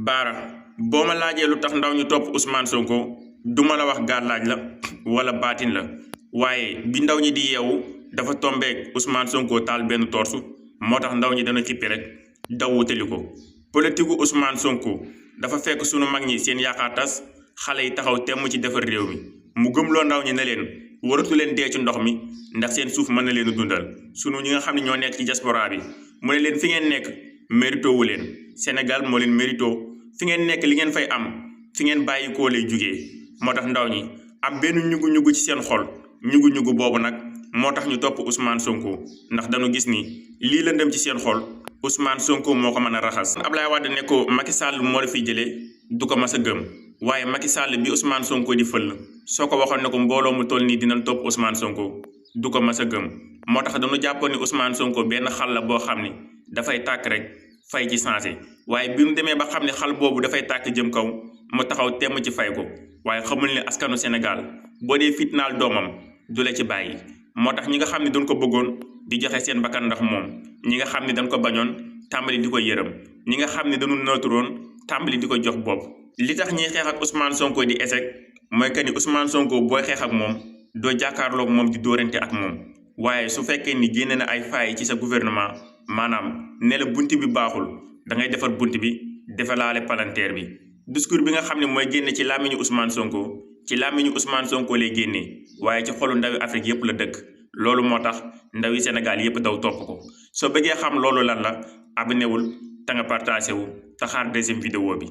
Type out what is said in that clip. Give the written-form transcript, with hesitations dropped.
Baara boo ma laajee lu tax ndaw ñu topp Ousmane Sonko duma la wax gàllaaj la wala baatin la waaye bi ndaw ñi di yeewu dafa tombeek Ousmane Sonko taal benn torsu moo tax ndaw ñi dana kippi rek daw wutali ko. politique gu Ousmane Sonko dafa fekk sunu mag ñi seen yaakaar tas xale yi taxaw temm ci defar réew mi mu gëmloo ndaw ñi ne leen waratu leen dee ci ndox mi ndax seen suuf mën na leen a dundal. sunu ñi nga xam ne ñoo nekk ci diaspora bi mu ne leen fi ngeen nekk mérito wu leen Sénégal moo leen mérito fi ngeen nekk li ngeen fay am fi ngeen bàyyi koo lay jugee. moo tax ndaw ñi am benn ñugu ci seen xol ñugu boobu nag moo tax ñu topp Ousmane Sonko ndax dañu gis ni lii la dem ci seen xol Ousmane Sonko moo ko mën a raxas. Ablaye Wade ne ko Macky Sall moo la fiy jëlee du ko mas a gëm waaye Macky Sall bi Ousmane Sonko di fël soo ko waxoon ne ko mbooloo mu toll nii dinañ topp Ousmane Sonko du ko mas a gëm. moo tax dañu jàppoon ni Ousmane Sonko benn xal la boo xam ni dafay tàkk rek fay ci changé waaye bi mu demee ba xam ne xal boobu dafay tàkk jëm kaw mu taxaw temm ci fay ko waaye xamul ne askanu Sénégal boo dee fitnaal doomam du la ci bàyyi. moo tax ñi nga xam ne dañ ko bëggoon di joxe seen bakkan ndax moom ñi nga xam ne dañ ko bañoon tàmbali di ko yërëm ñi nga xam ne dañu nëturoon tàmbali di ko jox bopp. li tax ñiy xeex ak Ousmane Sonko di échec mooy que ni Ousmane Sonko booy xeex ak moom doo jàkkaarloog moom di dóorante ak moom waaye su fekkee ni génne na ay failles ci sa gouvernement maanaam ne la bunt bi baaxul da ngay defar bunt bi defalaale palanteer bi. discours bi nga xam ne mooy génne ci làmmiñu Ousmane Sonko ci làmmiñu Ousmane Sonko lay génnee waaye ci xolu ndawi Afrique yépp la dëkk. loolu moo tax ndawi Sénégal yépp daw topp ko. soo bëggee xam loolu lan la abonné wul te nga partagé wu te xaar deuxième vidéo bi.